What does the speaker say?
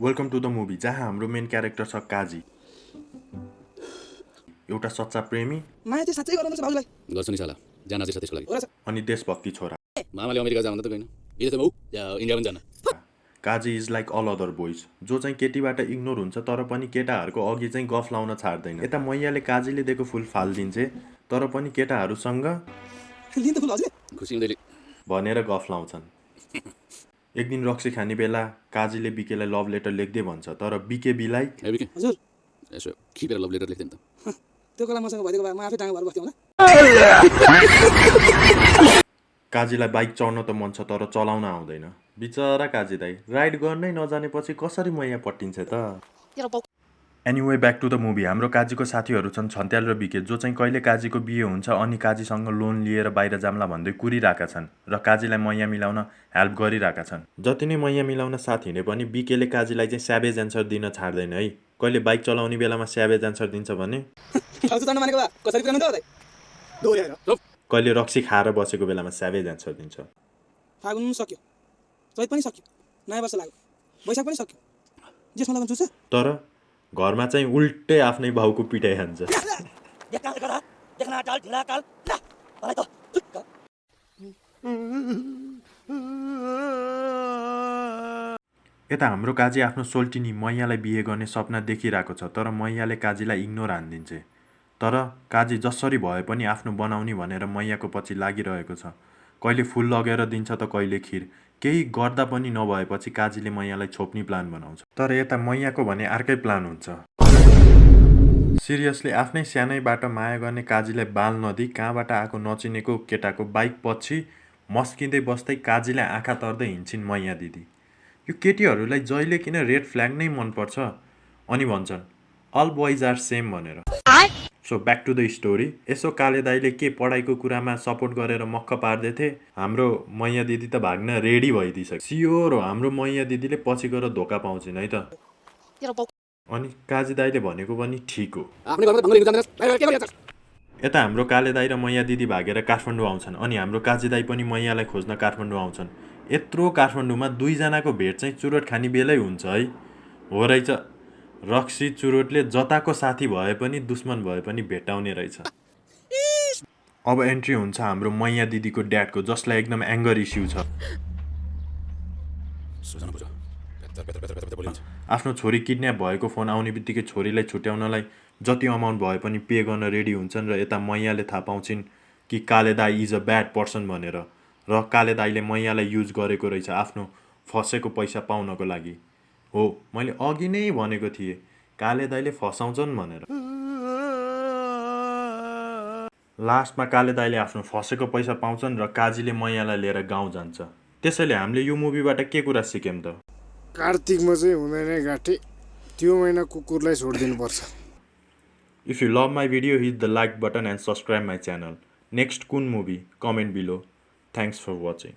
Welcome to the movie जहाँ हाम्रो main character छ काजी, एउटा सच्चा प्रेमी माया चाहिँ साँच्चै गर्नुपर्छ भाउजूलाई। गर्छु नि साला जान चाहिँ सतीशको लागि अनि देशभक्ति छोरा। मामाले अमेरिका जाँदा त गएन यदि त इन्डिया पनि जान Kaji is like all other boys, जो चाहिँ केटीबाट इग्नोर हुन्छ तर पनि केटाहरूको अघि चाहिँ गफ लाउन छाड्दैन। यता मैयाले काजीले दिएको फुल फालिदिन्छे तर पनि केटाहरूसँग लिन त फुल हजुर खुसी हुँदै भनेर गफ लाउँछन्। एक दिन रक्सी खाने बेला काजीले बिकेलाई लभ लेटर लेख्दै भन्छ तर बिके बिलाई बिके हजुर यसो खिपेर लभ लेटर लेख्दैन त त्यो कला मसँग भइदिएको भए म आफै टाँगा भएर बस्थेँ होला। काजीलाई बाइक चढ्न त मन छ तर चलाउन आउँदैन। बिचरा काजी दाई राइड गर्नै नजानेपछि कसरी मैया पट्टिन्छ त। Anyway back to the movie. हाम्रो काजीको साथीहरू छन् छन्त्याल र बिके, जो चाहिँ कहिले काजीको बिहे हुन्छ अनि काजीसँग लोन लिएर बाहिर जाम्ला भन्दै कुरिरहेका छन् र काजीलाई मैया मिलाउन हेल्प गरिरहेका छन्। जति नै मैया मिलाउन साथ हिँडे पनि बिकेले काजीलाई चाहिँ स्याभेज एन्सर दिन छाड्दैन है। कहिले बाइक चलाउने बेलामा स्याभेज एन्सर दिन्छ भने कहिले रक्सी खाएर बसेको बेलामा स्याभेज एन्सर दिन्छ। फागुन सक्यो, चैत पनि सक्यो, नयाँ वर्ष लाग्यो, वैशाख पनि सक्यो, जेठमा लगन चुन्छ। तर घरमा चाहिँ उल्टै आफ्नै भाउको पिटाइ खान्छ। यता हाम्रो काजी आफ्नो सोल्टिनी मैयालाई बिहे गर्ने सपना देखिरहेको छ तर मैयाले काजीलाई इग्नोर हानिदिन्छे। तर काजी जसरी भए पनि आफ्नो बनाउने भनेर मैयाको पछि लागिरहेको छ। कहिले फुल लगेर दिन्छ त कहिले खिर। केही गर्दा पनि नभएपछि काजीले मैयालाई छोप्ने प्लान बनाउँछ। तर यता मैयाको भने अर्कै प्लान हुन्छ। सिरियसली आफ्नै सानैबाट माया गर्ने काजीलाई बाल नदिई कहाँबाट आएको नचिनेको केटाको बाइक पछि मस्किँदै बस्दै काजीलाई आँखा तर्दै हिँड्छिन् मैया दिदी। यो केटीहरूलाई जहिले किन रेड फ्ल्याग नै मनपर्छ अनि भन्छन् अल बोइज आर सेम भनेर। So back to the story. यसो काले दाइले के पढाइको कुरामा सपोर्ट गरेर मक्क पार्दै थिए, हाम्रो मैया दिदी त भाग्न रेडी भइदिइसक्यो। सियोर हो हाम्रो मैया दिदीले पछि गएर धोका पाउँछिन् है त। अनि काजी दाइले भनेको पनि ठिक हो। यता हाम्रो काले दाइ र मैया दिदी भागेर काठमाडौँ आउँछन् अनि हाम्रो काजी दाइ पनि मैयालाई खोज्न काठमाडौँ आउँछन्। यत्रो काठमाडौँमा दुईजनाको भेट चाहिँ चुरोट खाने बेलै हुन्छ है। हो रहेछ, रक्सी चुरोटले जताको साथी भए पनि दुश्मन भए पनि भेटाउने रहेछ। अब एन्ट्री हुन्छ हाम्रो मैया दिदीको ड्याडको, जसलाई एकदम एङ्गर इस्यु छ। आफ्नो छोरी किडन्याप भएको फोन आउने बित्तिकै छोरीलाई छुट्याउनलाई जति अमाउन्ट भए पनि पे गर्न रेडी हुन्छन् र यता मैयाले थाहा पाउँछिन् कि काले दाई इज अ ब्याड पर्सन भनेर र काले दाईले मैयालाई युज गरेको रहेछ आफ्नो फसेको पैसा पाउनको लागि। हो, मैले अघि नै भनेको थिएँ काले दाईले फसाउँछन् भनेर। लास्टमा काले दाईले आफ्नो फसेको पैसा पाउँछन् र काजीले मैयालाई लिएर गाउँ जान्छ। त्यसैले हामीले यो मुभीबाट के कुरा सिक्यौँ त? कार्तिकमा चाहिँ हुँदैन घाँटी, त्यो महिना कुकुरलाई छोडिदिनुपर्छ। If you love my video, hit the like button and subscribe my channel. Next kun movie? Comment below. Thanks for watching.